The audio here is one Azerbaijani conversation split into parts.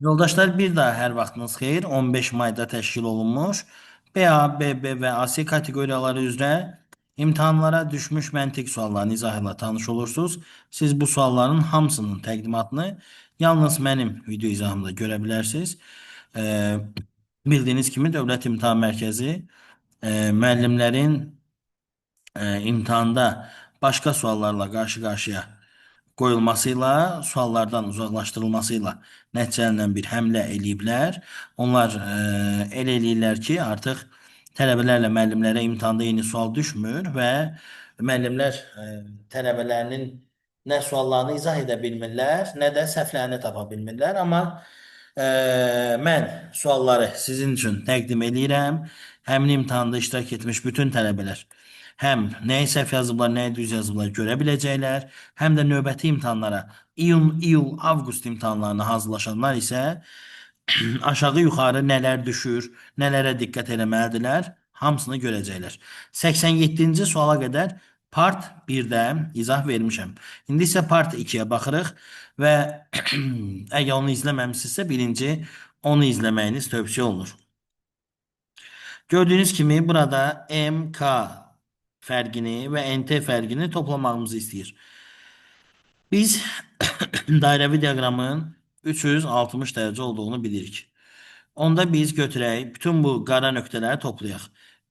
Yoldaşlar, bir daha hər vaxtınız xeyir. 15 mayda təşkil olunmuş BA, BB və AC kateqoriyaları üzrə imtahanlara düşmüş məntiq suallarının izahı ilə tanış olursunuz. Siz bu sualların hamısının təqdimatını yalnız mənim video izahımda görə bilərsiniz. Bildiyiniz kimi Dövlət İmtahan Mərkəzi müəllimlərin imtahanda başqa suallarla qarşı-qarşıya qoyulmasıyla, suallardan uzaqlaşdırılmasıyla nəticələnən bir həmlə eləyiblər. Onlar elə eləyirlər ki, artıq tələbələrlə müəllimlərə imtahanda eyni sual düşmür və müəllimlər tələbələrinin nə suallarını izah edə bilmirlər, nə də səhvlərini tapa bilmirlər. Amma mən sualları sizin üçün təqdim eləyirəm. Həmin imtahanda iştirak etmiş bütün tələbələr həm nəyi səhv yazıblar, nəyi düz yazıblar görə biləcəklər, həm də növbəti imtahanlara, iyun, iyul, avqust imtahanlarına hazırlaşanlar isə aşağı yuxarı nələr düşür, nələrə diqqət eləməlidirlər, hamısını görəcəklər. 87-ci suala qədər part 1-də izah vermişəm. İndi isə part 2-yə baxırıq və əgər onu izləməmisinizsə, birinci onu izləməyiniz tövsiyə olunur. Gördüyünüz kimi burada MK fərqini və NT fərqini toplamağımızı istəyir. Biz dairəvi diaqramın 360 dərəcə olduğunu bilirik. Onda biz götürək, bütün bu qara nöqtələri toplayaq.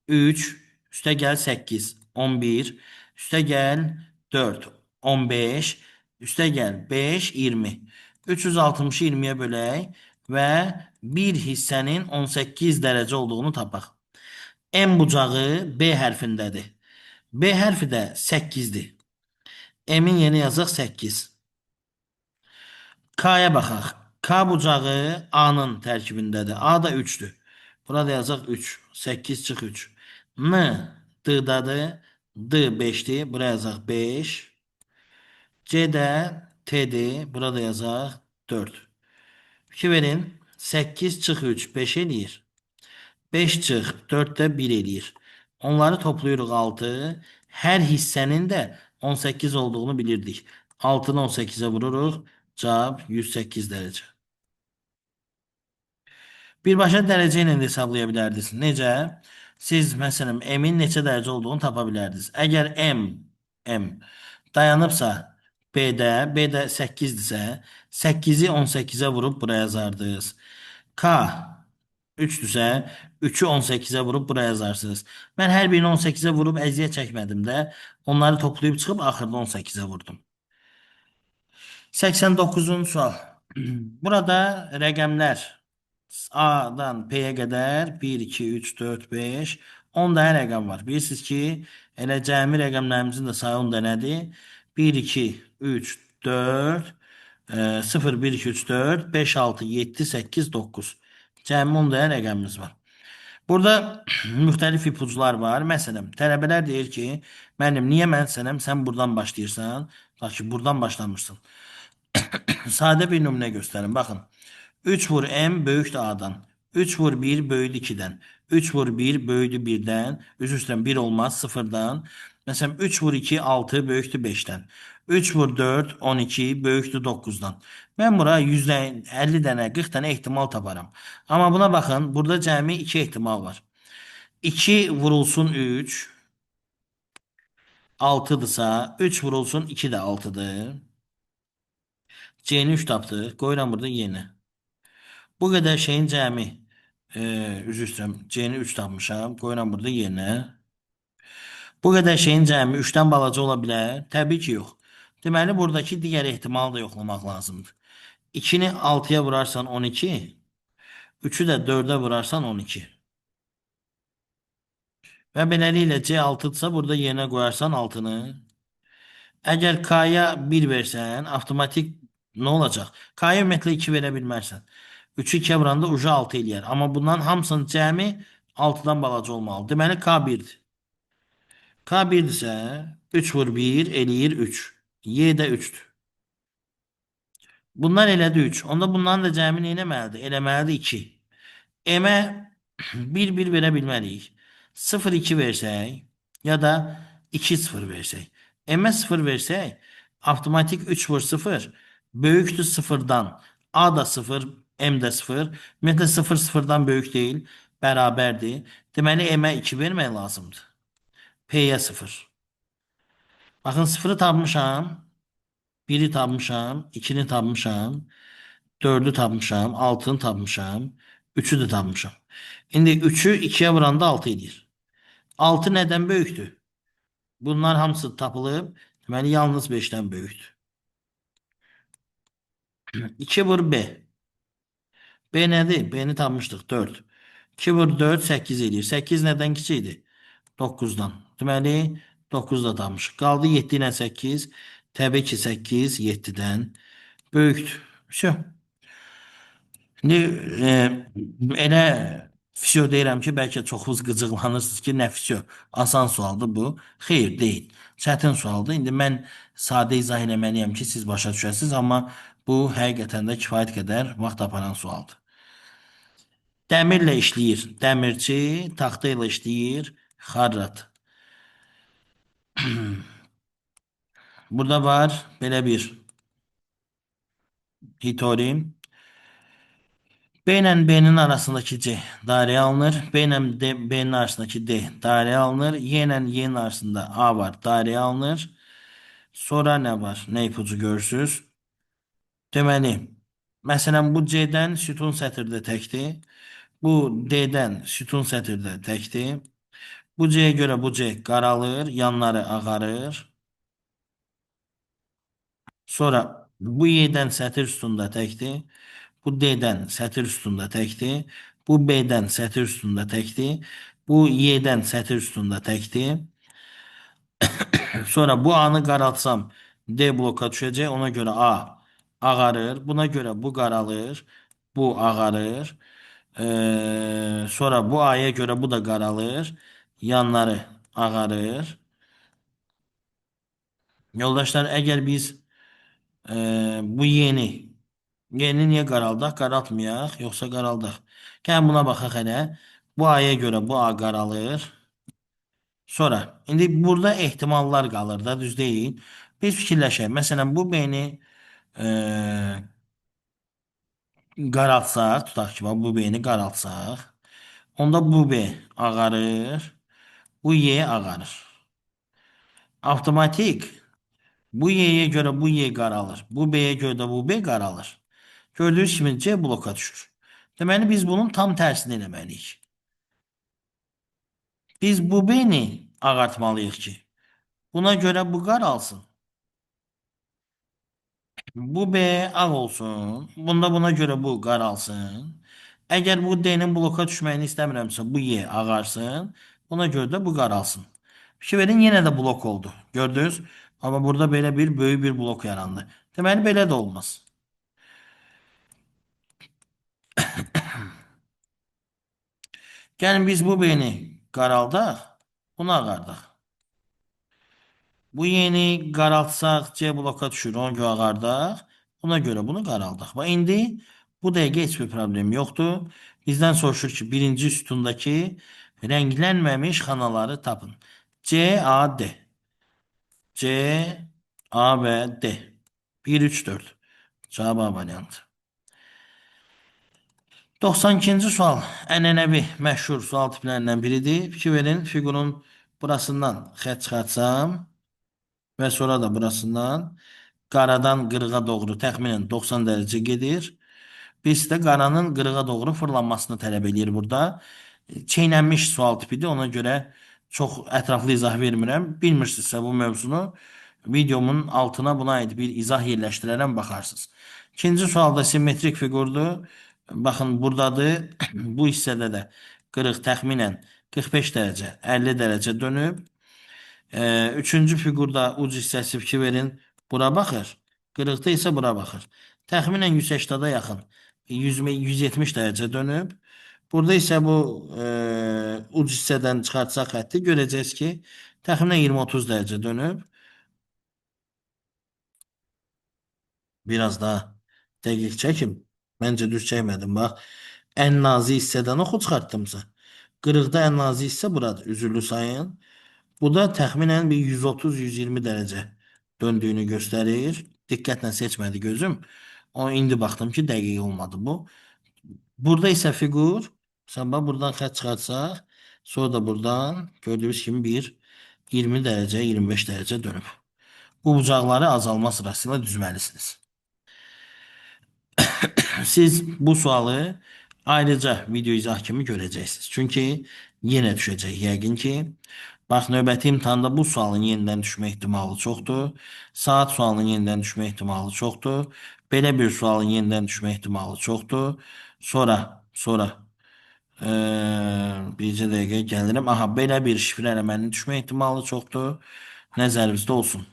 3, üstə gəl 8, 11, üstə gəl 4, 15, üstə gəl 5, 20. 360-ı 20-yə bölək və bir hissənin 18 dərəcə olduğunu tapaq. M bucağı B hərfindədir. B hərfi də 8-dir. M-in yeni yazaq 8. K-ya baxaq. K bucağı A-nın tərkibindədir. A da 3-dür. Burada yazaq 3. 8 çıx 3. N D-dadır. D 5-dir. Buraya yazaq 5. C də T-dir. Burada yazaq 4. 2 verin. 8 çıx 3 5 eləyir. 5 çıx 4 də 1 eləyir. Onları toplayırıq 6. Hər hissənin də 18 olduğunu bilirdik. 6-nı 18-ə vururuq. Cavab 108 dərəcə. Birbaşa dərəcə ilə də hesablaya bilərdiniz. Necə? Siz məsələn M-in neçə dərəcə olduğunu tapa bilərdiniz. Əgər M dayanıbsa B-də, B-də 8-dirsə, 8-i 18-ə vurub buraya yazardınız. K 3-dürsə, 3-ü 18-ə vurub buraya yazarsınız. Mən hər birini 18-ə vurub əziyyət çəkmədim də. Onları toplayıb çıxıb axırda 18-ə vurdum. 89-cu sual. Burada rəqəmlər A-dan P-yə qədər 1, 2, 3, 4, 5, 10 dənə rəqəm var. Bilirsiniz ki, elə cəmi rəqəmlərimizin də sayı 10 dənədir. 1, 2, 3, 4, 0, 1, 2, 3, 4, 5, 6, 7, 8, 9. Cəmi 10 dənə rəqəmimiz var. Burada müxtəlif ipucular var. Məsələn, tələbələr deyir ki, müəllim, niyə mən sənəm, sən buradan başlayırsan? Tutaq ki, buradan başlamışsın. Sadə bir nümunə göstərim. Baxın, 3 vur M böyükdür A-dan. 3 vur 1 böyüdür 2-dən. 3 vur 1 böyüdür 1-dən. Üzr istəyirəm, 1 olmaz 0-dan. Məsələn, 3 vur 2 6 böyükdür 5-dən. 3 vur 4 12 böyükdür 9-dan. Mən bura 100 50 dənə, 40 dənə ehtimal taparam. Amma buna baxın, burada cəmi 2 ehtimal var. 2 vurulsun 3 6-dırsa, 3 vurulsun 2 də 6-dır. C-ni 3 tapdıq. Qoyuram burada yeni. Bu qədər şeyin cəmi, üzr istəyirəm, C-ni 3 tapmışam. Qoyuram burada yeni. Bu qədər şeyin cəmi 3-dən balaca ola bilər? Təbii ki, yox. Deməli, buradakı digər ehtimalı da yoxlamaq lazımdır. 2-ni 6-ya vurarsan 12, 3-ü də 4-ə vurarsan 12. Və beləliklə C 6-dırsa, burada yerinə qoyarsan 6-nı. Əgər K-ya 1 versən, avtomatik nə olacaq? K-ya ümumiyyətlə 2 verə bilmərsən. 3-ü 2-yə vuranda uca 6 eləyər. Amma bunların hamısının cəmi 6-dan balaca olmalıdır. Deməli, K 1-dir. K 1-dirsə, 3 vur 1 eləyir 3. Y də 3-dür. Bunlar elədi 3. Onda bunların da cəmi nə eləməlidir? Eləməlidir 2. M-ə 1, 1 verə bilmərik. 0, 2 versək ya da 2, 0 versək. M-ə 0 versək, avtomatik 3 vur 0 böyükdür 0-dan. A da 0, M də 0. Ümumiyyətlə 0 sıfırdan böyük deyil, bərabərdir. Deməli, M-ə 2 vermək lazımdır. P-yə 0. Baxın, 0-ı tapmışam, 1-i tapmışam, 2-ni tapmışam, 4-ü tapmışam, 6-nı tapmışam, 3-ü də tapmışam. İndi 3-ü 2-yə vuranda 6 edir. 6 nədən böyükdür? Bunlar hamısı tapılıb, deməli, yalnız 5-dən böyükdür. 2 vur B. B nədir? B-ni tapmışdıq, 4. 2 vur 4, 8 edir. 8 nədən kiçikdir? 9-dan. Deməli, 9 da tapmışıq. Qaldı 7 ilə 8. Təbii ki, 8 7-dən böyükdür. Vəsyo. İndi elə vəsyo deyirəm ki, bəlkə çoxunuz qıcıqlanırsınız ki, nə vəsyo? Asan sualdır bu. Xeyr, deyil. Çətin sualdır. İndi mən sadə izah eləməliyəm ki, siz başa düşəsiniz, amma bu həqiqətən də kifayət qədər vaxt aparan sualdır. Dəmirlə işləyir. Dəmirçi taxta ilə işləyir. Xarrat. Burada var belə bir hitori. B ilə B-nin arasındakı C dairəyə alınır. B ilə B-nin arasındakı D dairəyə alınır. Y ilə Y-nin arasında A var, dairəyə alınır. Sonra nə var? Nə ipucu görürsünüz? Deməli, məsələn, bu C-dən sütun sətirdə təkdir. Bu D-dən sütun sətirdə təkdir. Bu C-yə görə bu C qaralır, yanları ağarır. Sonra bu Y-dən sətir sütunda təkdir. Bu D-dən sətir sütunda təkdir. Bu B-dən sətir sütunda təkdir. Bu Y-dən sətir sütunda təkdir. Sonra bu A-nı qaraltsam D bloka düşəcək. Ona görə A ağarır. Buna görə bu qaralır. Bu ağarır. Sonra bu A'ya görə bu da qaralır. Yanları ağarır. Yoldaşlar, əgər biz bu yeni niyə qaraldaq? Qaraltmayaq, yoxsa qaraldaq. Gəlin buna baxaq hələ. Bu A'ya görə bu A qaralır. Sonra, indi burada ehtimallar qalır da, düz deyil. Biz fikirləşək. Məsələn, bu B-ni qaraltsaq, tutaq ki, bu B-ni qaraltsaq, onda bu B ağarır, bu Y ağarır. Avtomatik bu Y-yə görə bu Y qaralır, bu B-yə görə də bu B qaralır. Gördüyünüz kimi C bloka düşür. Deməli, biz bunun tam tərsini eləməliyik. Biz bu B-ni ağartmalıyıq ki, buna görə bu qaralsın. Bu B ağ olsun. Bunda buna görə bu qaralsın. Əgər bu D-nin bloka düşməyini istəmirəmsə, bu Y ağarsın. Buna görə də bu qaralsın. Fikir verin, yenə də blok oldu. Gördünüz? Amma burada belə bir böyük bir blok yarandı. Deməli, belə də olmaz. Gəlin, biz bu B-ni qaraldaq, bunu ağardaq. Bu yeni qaraltsaq, C bloka düşür, ona görə ağardaq. Buna görə bunu qaraldaq. Bax, indi bu dəqiqə heç bir problem yoxdur. Bizdən soruşur ki, birinci sütundakı rənglənməmiş xanaları tapın. C, A, D. C, A və D. 1, 3, 4. Cavab A variantı. 92-ci sual ənənəvi məşhur sual tiplərindən biridir. Fikir verin, fiqurun burasından xətt çıxartsam və sonra da burasından qaradan qırığa doğru təxminən 90 dərəcə gedir. Biz də qaranın qırığa doğru fırlanmasını tələb eləyir burada. Çeynənmiş sual tipidir. Ona görə çox ətraflı izah vermirəm. Bilmirsinizsə bu mövzunu videomun altına buna aid bir izah yerləşdirərəm, baxarsınız. İkinci sualda simmetrik fiqurdur. Baxın, buradadır. Bu hissədə də qırıq təxminən 45 dərəcə, 50 dərəcə dönüb. Üçüncü fiqurda uc hissəsi fikir verin, bura baxır. Qırıqda isə bura baxır. Təxminən 180-ə yaxın, 170 dərəcə dönüb. Burada isə bu uc hissədən çıxartsaq xətti görəcəyiz ki, təxminən 20-30 dərəcə dönüb. Biraz daha dəqiq çəkim. Məncə düz çəkmədim. Bax, ən nazik hissədən oxu çıxartdımsa. Qırıqda ən nazik hissə buradır. Üzürlü sayın. Bu da təxminən bir 130-120 dərəcə döndüyünü göstərir. Diqqətlə seçmədi gözüm. O indi baxdım ki, dəqiq olmadı bu. Burada isə fiqur, məsələn, buradan xətt çıxartsaq, sonra da buradan gördüyünüz kimi bir 20 dərəcə, 25 dərəcə dönüb. Bu bucaqları azalma sırasıyla düzməlisiniz. Siz bu sualı ayrıca video izah kimi görəcəksiniz. Çünki yenə düşəcək yəqin ki. Bax, növbəti imtahanda bu sualın yenidən düşmə ehtimalı çoxdur. Saat sualının yenidən düşmə ehtimalı çoxdur. Belə bir sualın yenidən düşmə ehtimalı çoxdur. Sonra bircə dəqiqə gəlirəm. Aha, belə bir şifrə eləmənin düşmə ehtimalı çoxdur. Nəzərinizdə olsun.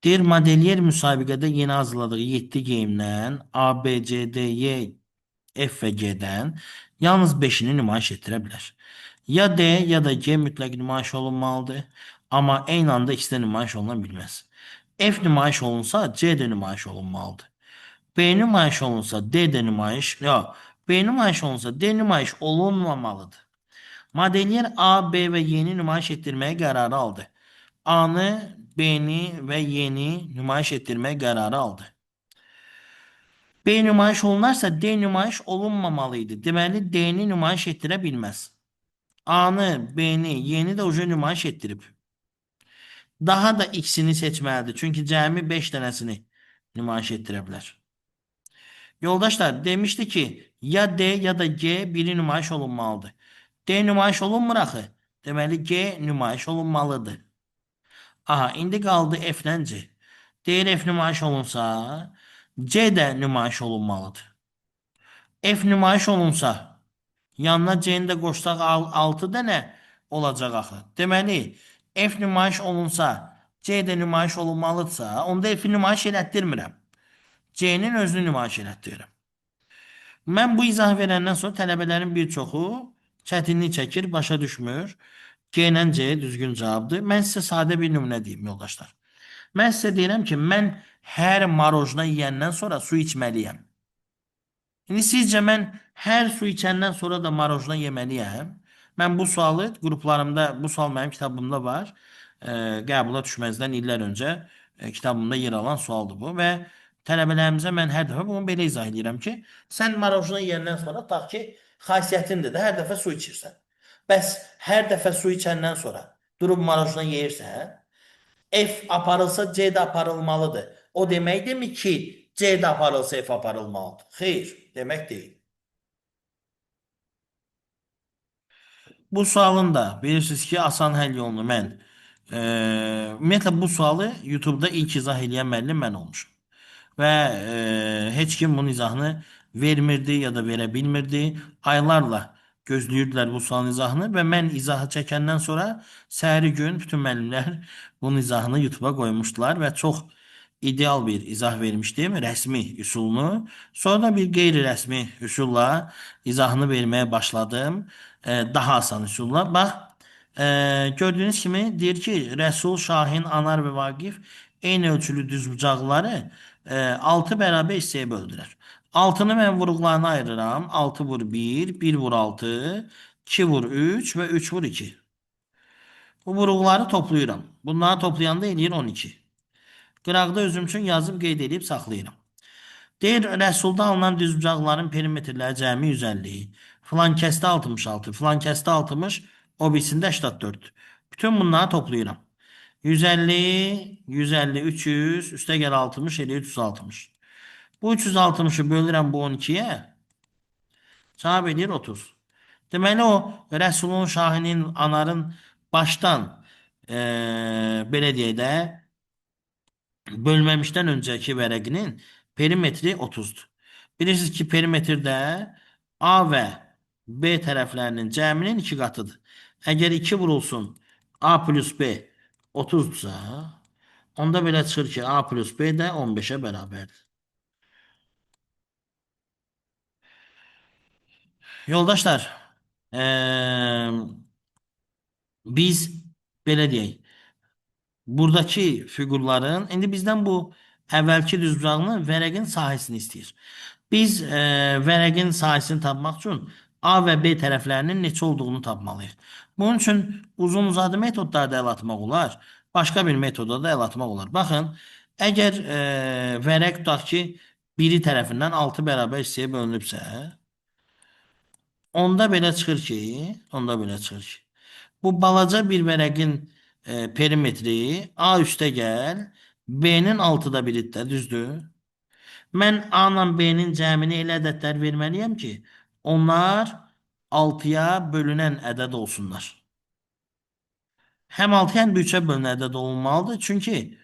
Deyir, modelyer müsabiqədə yeni hazırladığı 7 geyimdən A, B, C, D, Y, F və G-dən yalnız 5-ini nümayiş etdirə bilər. Ya D ya da G mütləq nümayiş olunmalıdır. Amma eyni anda ikisi də nümayiş oluna bilməz. F nümayiş olunsa C də nümayiş olunmalıdır. B nümayiş olunsa D də nümayiş, yox, B nümayiş olunsa D nümayiş olunmamalıdır. Modelyer A, B və Y-ni nümayiş etdirməyə qərarı aldı. A-nı, B-ni və Y-ni nümayiş etdirməyə qərarı aldı. B nümayiş olunarsa D nümayiş olunmamalı idi. Deməli, D-ni nümayiş etdirə bilməz. A-nı, B-ni, Y-ni də ucu nümayiş etdirib. Daha da X-ini seçməlidir. Çünki cəmi 5 dənəsini nümayiş etdirə bilər. Yoldaşlar, demişdi ki, ya D ya da G biri nümayiş olunmalıdır. D nümayiş olunmur axı. Deməli, G nümayiş olunmalıdır. Aha, indi qaldı F ilə C. Deyir, F nümayiş olunsa, C də nümayiş olunmalıdır. F nümayiş olunsa, yanına C-ni də qoşsaq 6 dənə olacaq axı. Deməli, F nümayiş olunsa, C də nümayiş olunmalıdırsa, onda F-i nümayiş elətdirmirəm. C-nin özünü nümayiş elətdirirəm. Mən bu izah verəndən sonra tələbələrin bir çoxu çətinlik çəkir, başa düşmür. G ilə C düzgün cavabdır. Mən sizə sadə bir nümunə deyim, yoldaşlar. Mən sizə deyirəm ki, mən hər marojna yeyəndən sonra su içməliyəm. İndi sizcə mən hər su içəndən sonra da marojna yeməliyəm? Mən bu sualı qruplarımda, bu sual mənim kitabımda var. Qəbula düşməzdən illər öncə kitabımda yer alan sualdır bu və tələbələrimizə mən hər dəfə bunu belə izah edirəm ki, sən marojna yeyəndən sonra tutaq ki, xasiyyətindir də hər dəfə su içirsən. Bəs hər dəfə su içəndən sonra durub marojna yeyirsən, F aparılsa C də aparılmalıdır. O deməkdirmi ki, C də aparılsa F aparılmalıdır? Xeyr, demək deyil. Bu sualın da bilirsiniz ki, asan həll yolunu mən, ümumiyyətlə bu sualı YouTube'da ilk izah eləyən müəllim mən olmuşum. Və heç kim bunun izahını vermirdi ya da verə bilmirdi. Aylarla gözləyirdilər bu sualın izahını və mən izahı çəkəndən sonra səhəri gün bütün müəllimlər bunun izahını YouTube'a qoymuşdular və çox ideal bir izah vermişdim, rəsmi üsulunu. Sonra da bir qeyri-rəsmi üsulla izahını verməyə başladım. Daha asan üsulla. Bax, gördüyünüz kimi deyir ki, Rəsul, Şahin, Anar və Vaqif eyni ölçülü düzbucaqları 6 bərabər hissəyə böldülər. 6-nı mən vuruqlarına ayırıram. 6 vur 1, 1 vur 6, 2 vur 3 və 3 vur 2. Bu vuruqları toplayıram. Bunları toplayanda eləyir 12. Qıraqda özüm üçün yazıb qeyd edib saxlayıram. Deyir, Rəsulda alınan düzbucaqların perimetrləri cəmi 150, filan kəsdə 66, filan kəsdə 60, o birisində 84. Bütün bunları toplayıram. 150, 150, 300, üstə gəl 60, eləyir 360. Bu 360-ı bölürəm bu 12-yə, cavab eləyir 30. Deməli, o Rəsulun, Şahinin, Anarın başdan, belə deyək də, bölməmişdən öncəki vərəqinin perimetri 30-dur. Bilirsiniz ki, perimetrdə A və B tərəflərinin cəminin 2 qatıdır. Əgər 2 vurulsun A plus B 30-dursa, onda belə çıxır ki, A plus B də 15-ə bərabərdir. Yoldaşlar, biz belə deyək, buradakı fiqurların, indi bizdən bu əvvəlki düzbucaqlı vərəqin sahəsini istəyir. Biz vərəqin sahəsini tapmaq üçün A və B tərəflərinin neçə olduğunu tapmalıyıq. Bunun üçün uzun uzadı metodlarda əl atmaq olar, başqa bir metoda da əl atmaq olar. Baxın, Əgər vərəq tutaq ki, biri tərəfindən 6 bərabər hissəyə bölünübsə, onda belə çıxır ki, bu balaca bir vərəqin perimetri A üstə gəl, B-nin 6-da biridir də, düzdür? Mən A ilə B-nin cəmini elə ədədlər verməliyəm ki, onlar 6-ya bölünən ədəd olsunlar. Həm 6-ya, həm də 3-ə bölünən ədəd olmalıdır. Çünki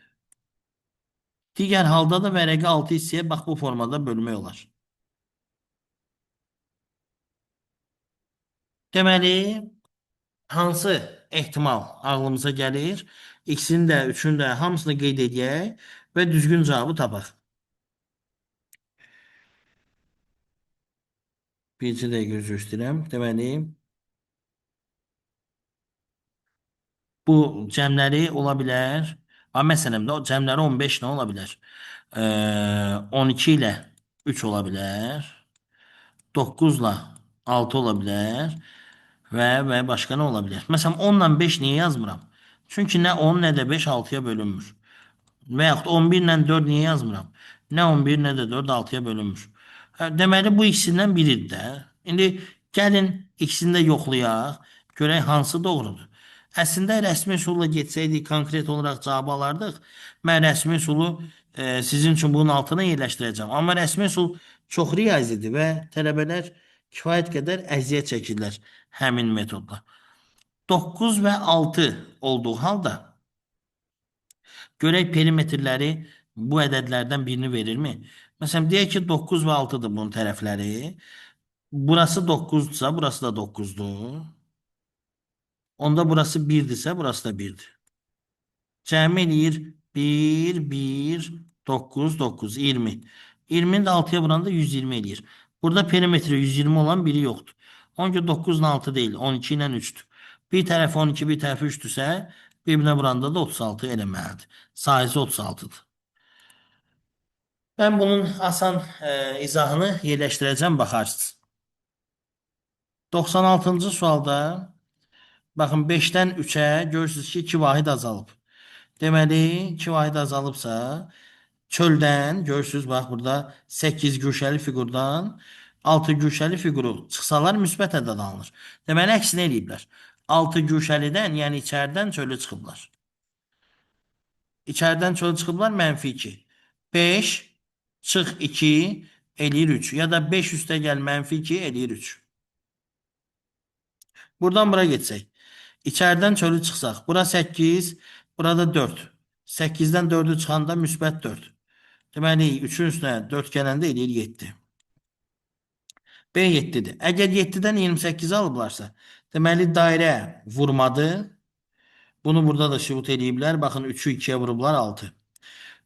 digər halda da vərəqi 6 hissəyə bax bu formada bölmək olar. Deməli, hansı ehtimal ağlımıza gəlir? İkisini də, üçünü də, hamısını qeyd edək və düzgün cavabı tapaq. Bircə dəqiqə üzr istəyirəm. Deməli, bu cəmləri ola bilər. Ha, məsələn də, o cəmləri 15 nə ola bilər? 12 ilə 3 ola bilər. 9 ilə 6 ola bilər. Və başqa nə ola bilər? Məsələn, 10 ilə 5 niyə yazmıram? Çünki nə 10, nə də 5 6-ya bölünmür. Və yaxud 11 ilə 4 niyə yazmıram? Nə 11, nə də 4 6-ya bölünmür. Deməli, bu ikisindən biridir də. İndi gəlin ikisini də yoxlayaq, görək hansı doğrudur. Əslində, rəsmi üsulla getsəydik, konkret olaraq cavabı alardıq. Mən rəsmi üsulu sizin üçün bunun altına yerləşdirəcəm. Amma rəsmi üsul çox riyazidir və tələbələr kifayət qədər əziyyət çəkirlər həmin metodla. 9 və 6 olduğu halda görək perimetrləri bu ədədlərdən birini verirmi? Məsələn, deyək ki, 9 və 6-dır bunun tərəfləri. Burası 9-dursa, burası da 9-dur. Onda burası 1-dirsə, burası da 1-dir. Cəmi eləyir 1, 1, 9, 9, 20. 20-ni də 6-ya vuranda 120 eləyir. Burada perimetri 120 olan biri yoxdur. Ona görə 9 ilə 6 deyil, 12 ilə 3-dür. Bir tərəfi 12, bir tərəfi 3-dürsə, bir-birinə vuranda da 36 eləməlidir. Sahəsi 36-dır. Mən bunun asan izahını yerləşdirəcəm, baxarsınız. 96-cı sualda, baxın, 5-dən 3-ə görürsünüz ki, 2 vahid azalıb. Deməli, 2 vahid azalıbsa, çöldən, görürsünüz, bax, burada 8 güşəli fiqurdan 6 güşəli fiquru çıxsalar müsbət ədəd alınır. Deməli, əksinə eləyiblər. 6 güşəlidən, yəni içəridən çölü çıxıblar. İçəridən çölü çıxıblar, mənfi 2. 5 çıx 2 eləyir 3. Ya da 5 üstə gəl mənfi 2 eləyir 3. Buradan bura getsək. İçəridən çölü çıxsaq. Bura 8, burada 4. 8-dən 4-ü çıxanda müsbət 4. Deməli, 3-ün üstünə 4 gələndə eləyir 7. B 7-dir. Əgər 7-dən 28 alıblarsa, deməli, dairə vurmadı. Bunu burada da sübut eləyiblər. Baxın, 3-ü 2-yə vurublar, 6.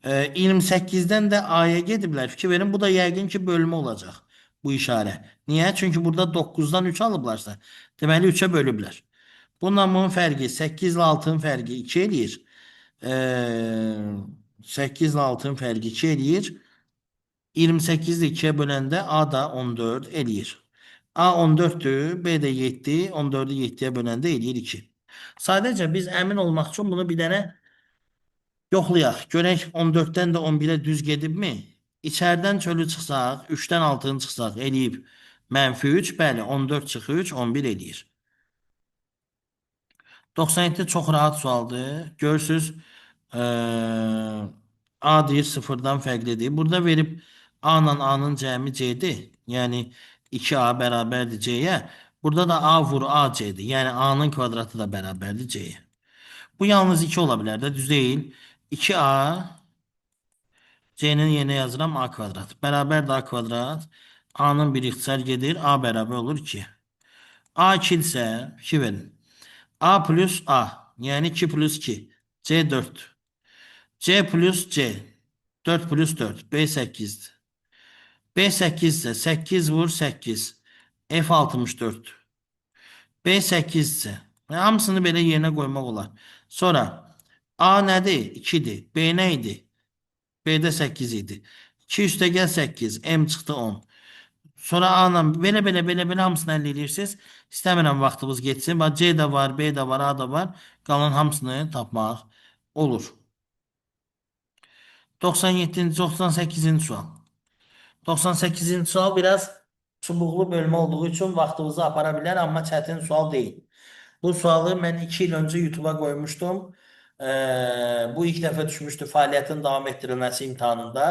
28-dən də A-ya gediblər. Fikir verin, bu da yəqin ki, bölmə olacaq bu işarə. Niyə? Çünki burada 9-dan 3 alıblarsa, deməli, 3-ə bölüblər. Bununla bunun fərqi, 8 ilə 6-nın fərqi 2 eləyir. 8 ilə 6-nın fərqi 2 eləyir. 28-i də 2-yə böləndə A da 14 eləyir. A 14-dür, B də 7, 14-ü 7-yə böləndə eləyir 2. Sadəcə biz əmin olmaq üçün bunu bir dənə yoxlayaq. Görək 14-dən də 11-ə düz gedibmi? İçəridən çölü çıxsaq, 3-dən 6-nı çıxsaq eləyib mənfi 3, bəli, 14 çıx 3, 11 eləyir. 97 çox rahat sualdır. Görürsünüz, A deyir 0-dan fərqlidir. Burada verib A ilə A-nın cəmi C-dir. Yəni 2A bərabərdir C-yə. Burada da A vur A C-dir. Yəni A-nın kvadratı da bərabərdir C-yə. Bu yalnız 2 ola bilər də, düz deyil. 2A C-nin yerinə yazıram A kvadrat. Bərabərdir A kvadrat. A-nın bir ixtisar gedir. A bərabər olur 2. A 2 isə 2 verin. A plus A. Yəni 2 plus 2. C 4. C plus C. 4 plus 4. B 8-dir. B 8 isə 8 vur 8. F 64. B 8 isə. Hamısını belə yerinə qoymaq olar. Sonra A nədir? 2-dir. B nə idi? B-də 8 idi. 2 üstə gəl 8. M çıxdı 10. Sonra A ilə belə belə belə belə hamısını əldə edirsiniz. İstəmirəm vaxtımız getsin. Bax, C də var, B də var, A da var. Qalan hamısını tapmaq olur. 97-ci, 98-ci sual. 98-ci sual biraz çubuqlu bölmə olduğu üçün vaxtınızı apara bilər, amma çətin sual deyil. Bu sualı mən 2 il öncə YouTube'a qoymuşdum. Bu ilk dəfə düşmüşdü fəaliyyətin davam etdirilməsi imtahanında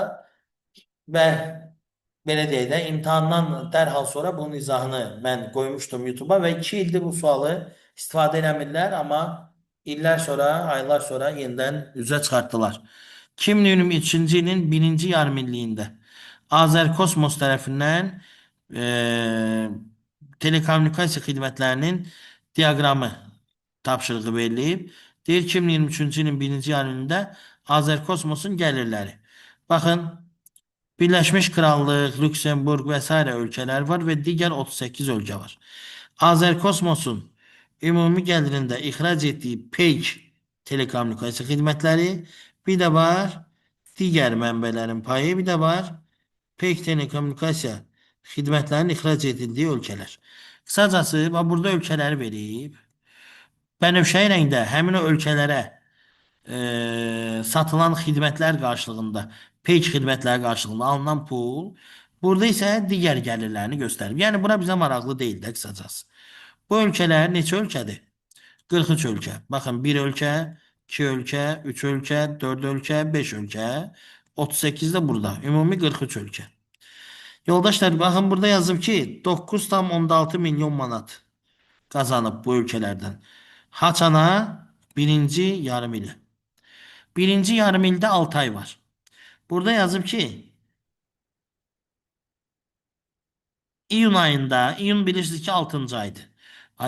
və belə deyək də, imtahandan dərhal sonra bunun izahını mən qoymuşdum YouTube'a və 2 ildir bu sualı istifadə eləmirlər, amma illər sonra, aylar sonra yenidən üzə çıxartdılar. 2023-cü ilin birinci yarımilliyində Azərkosmos tərəfindən telekommunikasiya xidmətlərinin diaqramı tapşırığı verilib. Deyir 2023-cü ilin birinci yarımilliyində Azərkosmosun gəlirləri. Baxın, Birləşmiş Krallıq, Lüksemburq və sairə ölkələr var və digər 38 ölkə var. Azərkosmosun ümumi gəlirində ixrac etdiyi peyk telekommunikasiya xidmətləri, bir də var digər mənbələrin payı, bir də var peyk telekommunikasiya xidmətlərinin ixrac edildiyi ölkələr. Qısacası, bax, burada ölkələri verib. Bənövşəyi rəngdə həmin o ölkələrə satılan xidmətlər qarşılığında, peyk xidmətləri qarşılığında alınan pul, burada isə digər gəlirlərini göstərib. Yəni, bura bizə maraqlı deyil də qısacası. Bu ölkələr neçə ölkədir? 43 ölkə. Baxın, 1 ölkə, 2 ölkə, 3 ölkə, 4 ölkə, 5 ölkə, 38 də burada. Ümumi 43 ölkə. Yoldaşlar, baxın, burada yazıb ki, 9,6 milyon manat qazanıb bu ölkələrdən. Haçana? Birinci yarım ili. Birinci yarım ildə 6 ay var. Burada yazıb ki, iyun ayında, iyun bilirsiniz ki 6-cı aydır.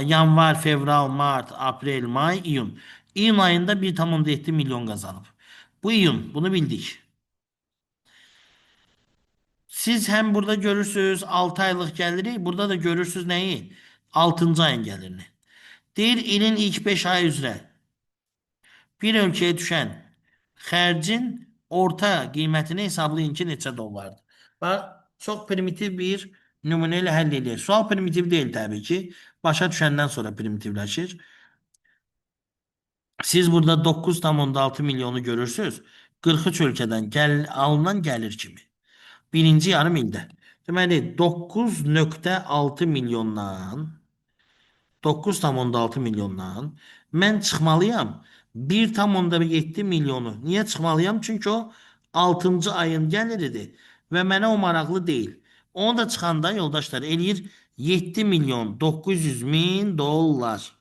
Yanvar, fevral, mart, aprel, may, iyun. İyun ayında 1,7 milyon qazanıb. Bu iyun, bunu bildik. Siz həm burada görürsünüz 6 aylıq gəliri, burada da görürsünüz nəyi? 6-cı ayın gəlirini. Deyir, ilin ilk 5 ayı üzrə bir ölkəyə düşən xərcin orta qiymətini hesablayın ki, neçə dollardır. Bax, çox primitiv bir nümunə ilə həll eləyir. Sual primitiv deyil təbii ki. Başa düşəndən sonra primitivləşir. Siz burada 9,6 milyonu görürsünüz. 43 ölkədən alınan gəlir kimi. Birinci yarım ildə. Deməli, 9,6 milyondan 9,6 milyondan mən çıxmalıyam 1,7 milyonu. Niyə çıxmalıyam? Çünki o 6-cı ayın gəliridir və mənə o maraqlı deyil. Onu da çıxanda yoldaşlar eləyir 7 milyon 900 min dollar.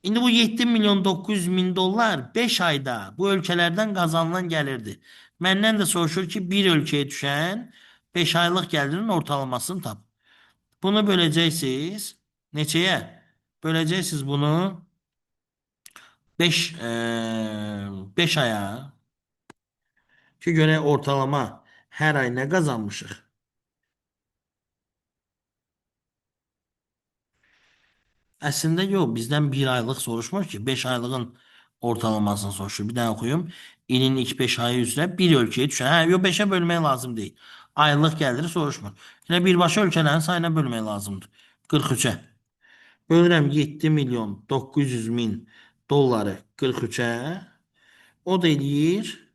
İndi bu 7 milyon 900 min dollar 5 ayda bu ölkələrdən qazanılan gəlirdi. Məndən də soruşur ki, bir ölkəyə düşən 5 aylıq gəlirin ortalamasını tap. Bunu böləcəksiniz. Neçəyə? Böləcəksiniz bunu 5 aya ki, görək ortalama hər ay nə qazanmışıq. Əslində yox, bizdən 1 aylıq soruşmur ki, 5 aylığın ortalamasını soruşur. Bir dənə oxuyum. İlin ilk 5 ayı üzrə bir ölkəyə düşən. Hə, yox, 5-ə bölmək lazım deyil. Aylıq gəliri soruşmur. Elə birbaşa ölkələrin sayına bölmək lazımdır. 43-ə. Bölürəm 7 milyon 900 min dolları 43-ə. O da eləyir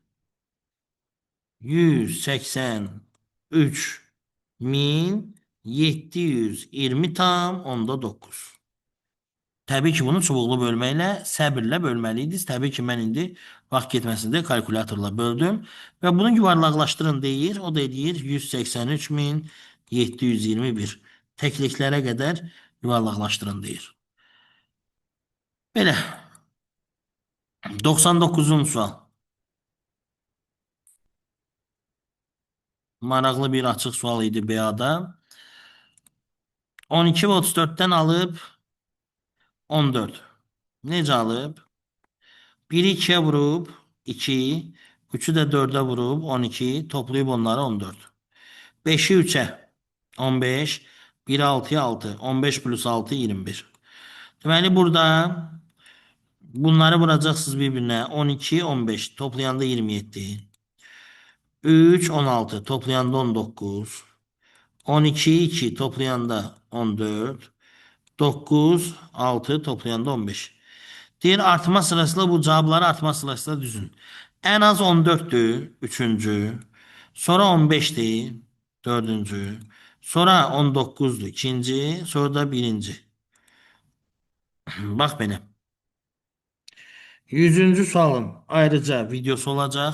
183 min 720,9. Təbii ki, bunu çubuqlu bölməklə, səbirlə bölməliydiniz. Təbii ki, mən indi vaxt getməsində kalkulyatorla böldüm. Və bunu yuvarlaqlaşdırın deyir. O da eləyir 183 min 721. Təkliklərə qədər yuvarlaqlaşdırın deyir. Belə. 99-cu sual. Maraqlı bir açıq sual idi BA-da. 12 və 34-dən alıb 14. Necə alıb? 1-i 2-yə vurub 2, 3-ü də 4-ə vurub 12, toplayıb onları 14. 5-i 3-ə 15, 1-i 6-ya 6, 15 plus 6 21. Deməli, burada bunları vuracaqsınız bir-birinə. 12, 15, toplayanda 27. 3, 16, toplayanda 19. 12, 2, toplayanda 14. 9, 6, toplayanda 15. Deyir, artma sırasıyla bu cavabları artma sırasıyla düzün. Ən az 14-dür, üçüncü. Sonra 15-dir, dördüncü. Sonra 19-dur, ikinci. Sonra da birinci. Bax belə. 100-cü sualın ayrıca videosu olacaq.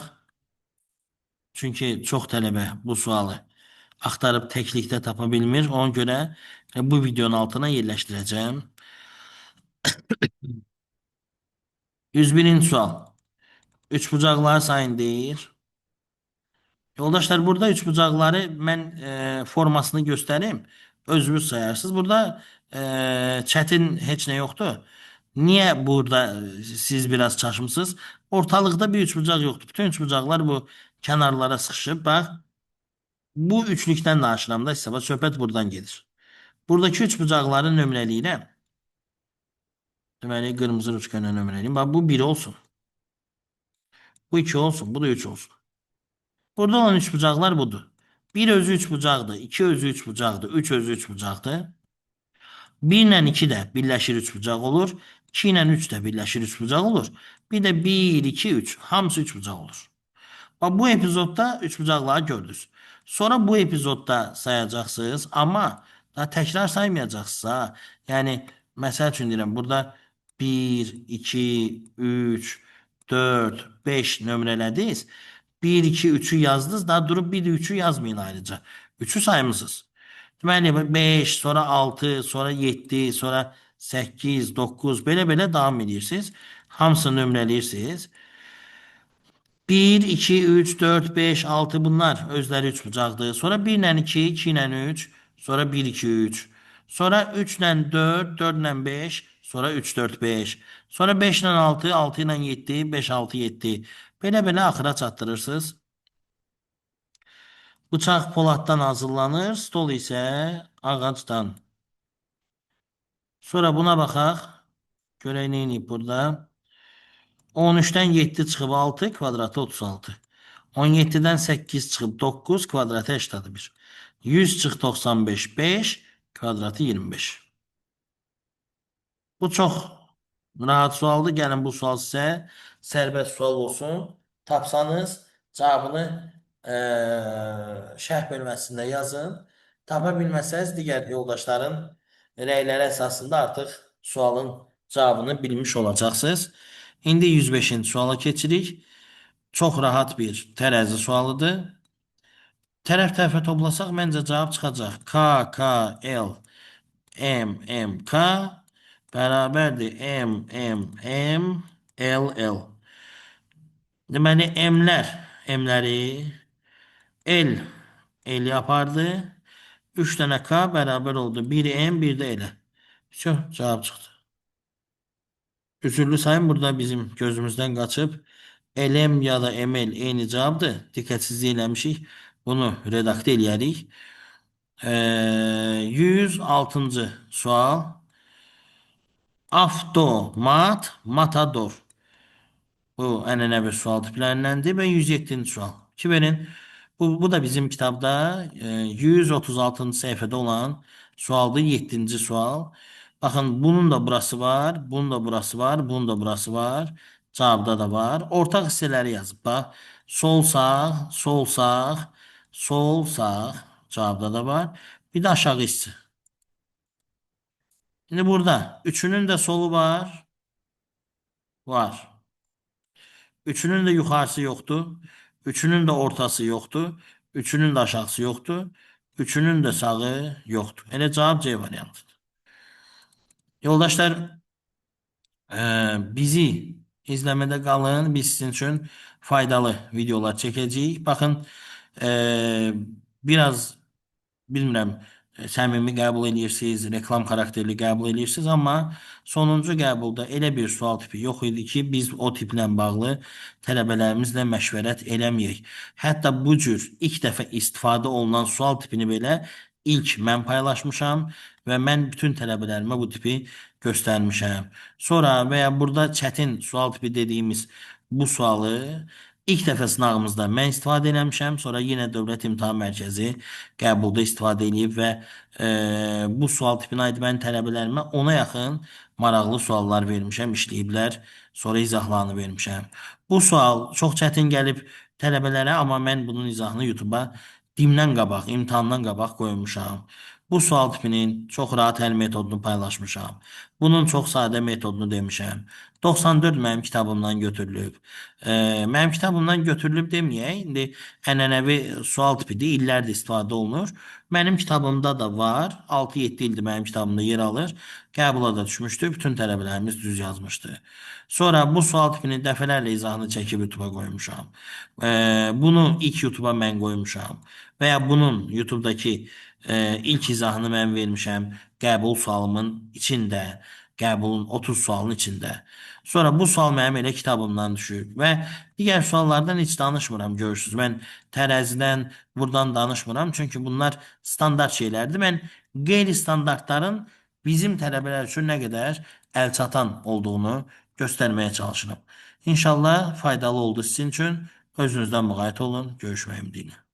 Çünki çox tələbə bu sualı axtarıb təklikdə tapa bilmir. Ona görə bu videonun altına yerləşdirəcəm. 101-ci sual. Üçbucaqları sayın deyir. Yoldaşlar, burada üçbucaqları mən formasını göstərim. Özünüz sayarsınız. Burada çətin heç nə yoxdur. Niyə burada siz biraz çaşmısınız? Ortalıqda bir üçbucaq yoxdur. Bütün üçbucaqlar bu kənarlara sıxışıb. Bax, bu üçlükdən danışıram da hesaba. Söhbət buradan gedir. Buradakı üçbucaqları nömrələyirəm. Deməli, qırmızı ruçka ilə nömrələyim. Bax, bu 1 olsun. Bu 2 olsun. Bu da 3 olsun. Burada olan üçbucaqlar budur. 1 özü üçbucaqdır, 2 özü üçbucaqdır, 3 özü üçbucaqdır. 1 ilə 2 də birləşir üçbucaq olur. 2 ilə 3 də birləşir üçbucaq olur. Bir də 1, 2, 3. Hamısı üçbucaq olur. Bax, bu epizodda üçbucaqları gördünüz. Sonra bu epizodda sayacaqsınız, amma daha təkrar saymayacaqsınız. Ha. Yəni, məsəl üçün deyirəm, burada 1, 2, 3, 4, 5 nömrələdiniz. 1, 2, 3-ü yazdınız. Daha durub 1, 3-ü yazmayın ayrıca. 3-ü saymısınız. Deməli, 5, sonra 6, sonra 7, sonra 8, 9, belə-belə davam edirsiniz. Hamısını nömrələyirsiniz. 1, 2, 3, 4, 5, 6 bunlar özləri üçbucaqdır. Sonra 1 ilə 2, 2 ilə 3, sonra 1, 2, 3. Sonra 3 ilə 4, 4 ilə 5, sonra 3, 4, 5. Sonra 5 ilə 6, 6 ilə 7, 5, 6, 7. Belə-belə axıra çatdırırsınız. Bıçaq poladdan hazırlanır, stol isə ağacdan. Sonra buna baxaq. Görək nə eləyib burada. 13-dən 7 çıxıb 6, kvadratı 36. 17-dən 8 çıxıb 9, kvadratı 81. 100 çıx 95, 5, kvadratı 25. Bu çox rahat sualdır. Gəlin bu sual sizə sərbəst sual olsun. Tapsanız cavabını şərh bölməsində yazın. Tapa bilməsəniz digər yoldaşların rəyləri əsasında artıq sualın cavabını bilmiş olacaqsınız. İndi 105-ci suala keçirik. Çox rahat bir tərəzi sualıdır. Tərəf tərəfə toplasaq məncə cavab çıxacaq. K, K, L, M, M, K bərabərdir M, M, M, L, L. Deməli, M-lər, M-ləri L, L apardı. 3 dənə K bərabər oldu. 1 M, bir də L. Vəsə, cavab çıxdı. Üzürlü sayın, burada bizim gözümüzdən qaçıb. LM ya da ML eyni cavabdır. Diqqətsizlik eləmişik. Bunu redaktə eləyərik. 106-cı sual. Avtomat, matador. Bu ənənəvi sual tiplərindəndir və 107-ci sual. Ki verin, bu da bizim kitabda 136-cı səhifədə olan sualdır, 7-ci sual. Baxın, bunun da burası var, bunun da burası var, bunun da burası var. Cavabda da var. Ortaq hissələri yazıb. Bax, sol sağ, sol sağ, sol sağ cavabda da var. Bir də aşağı hissə. İndi burada üçünün də solu var. Var. Üçünün də yuxarısı yoxdur. Üçünün də ortası yoxdur. Üçünün də aşağısı yoxdur. Üçünün də sağı yoxdur. Elə cavab C variantıdır. Yoldaşlar, bizi izləmədə qalın. Biz sizin üçün faydalı videolar çəkəcəyik. Baxın, biraz bilmirəm, səmimi qəbul edirsiniz, reklam xarakterli qəbul edirsiniz, amma sonuncu qəbulda elə bir sual tipi yox idi ki, biz o tiplə bağlı tələbələrimizlə məşvərət eləməyək. Hətta bu cür ilk dəfə istifadə olunan sual tipini belə ilk mən paylaşmışam və mən bütün tələbələrimə bu tipi göstərmişəm. Sonra və ya burada çətin sual tipi dediyimiz bu sualı İlk dəfə sınağımızda mən istifadə eləmişəm. Sonra yenə Dövlət İmtahan Mərkəzi qəbulda istifadə eləyib və bu sual tipinə aid mən tələbələrimə ona yaxın maraqlı suallar vermişəm, işləyiblər. Sonra izahlarını vermişəm. Bu sual çox çətin gəlib tələbələrə, amma mən bunun izahını YouTube'a dimdən qabaq, imtahandan qabaq qoymuşam. Bu sual tipinin çox rahat həll metodunu paylaşmışam. Bunun çox sadə metodunu demişəm. 94 mənim kitabımdan götürülüb. Mənim kitabımdan götürülüb deməyək. İndi ənənəvi sual tipidir, illərdir istifadə olunur. Mənim kitabımda da var. 6-7 ildir mənim kitabımda yer alır. Qəbula da düşmüşdü. Bütün tələbələrimiz düz yazmışdı. Sonra bu sual tipini dəfələrlə izahını çəkib YouTube'a qoymuşam. Bunu ilk YouTube'a mən qoymuşam. Və ya bunun YouTube'dakı ilk izahını mən vermişəm. Qəbul sualımın içində. Qəbulun 30 sualın içində. Sonra bu sual mənim elə kitabımdan düşür və digər suallardan heç danışmıram, görürsünüz. Mən tərəzidən buradan danışmıram, çünki bunlar standart şeylərdir. Mən qeyri-standartların bizim tələbələr üçün nə qədər əlçatan olduğunu göstərməyə çalışıram. İnşallah faydalı oldu sizin üçün. Özünüzdən müğayət olun. Görüşmək ümidi ilə.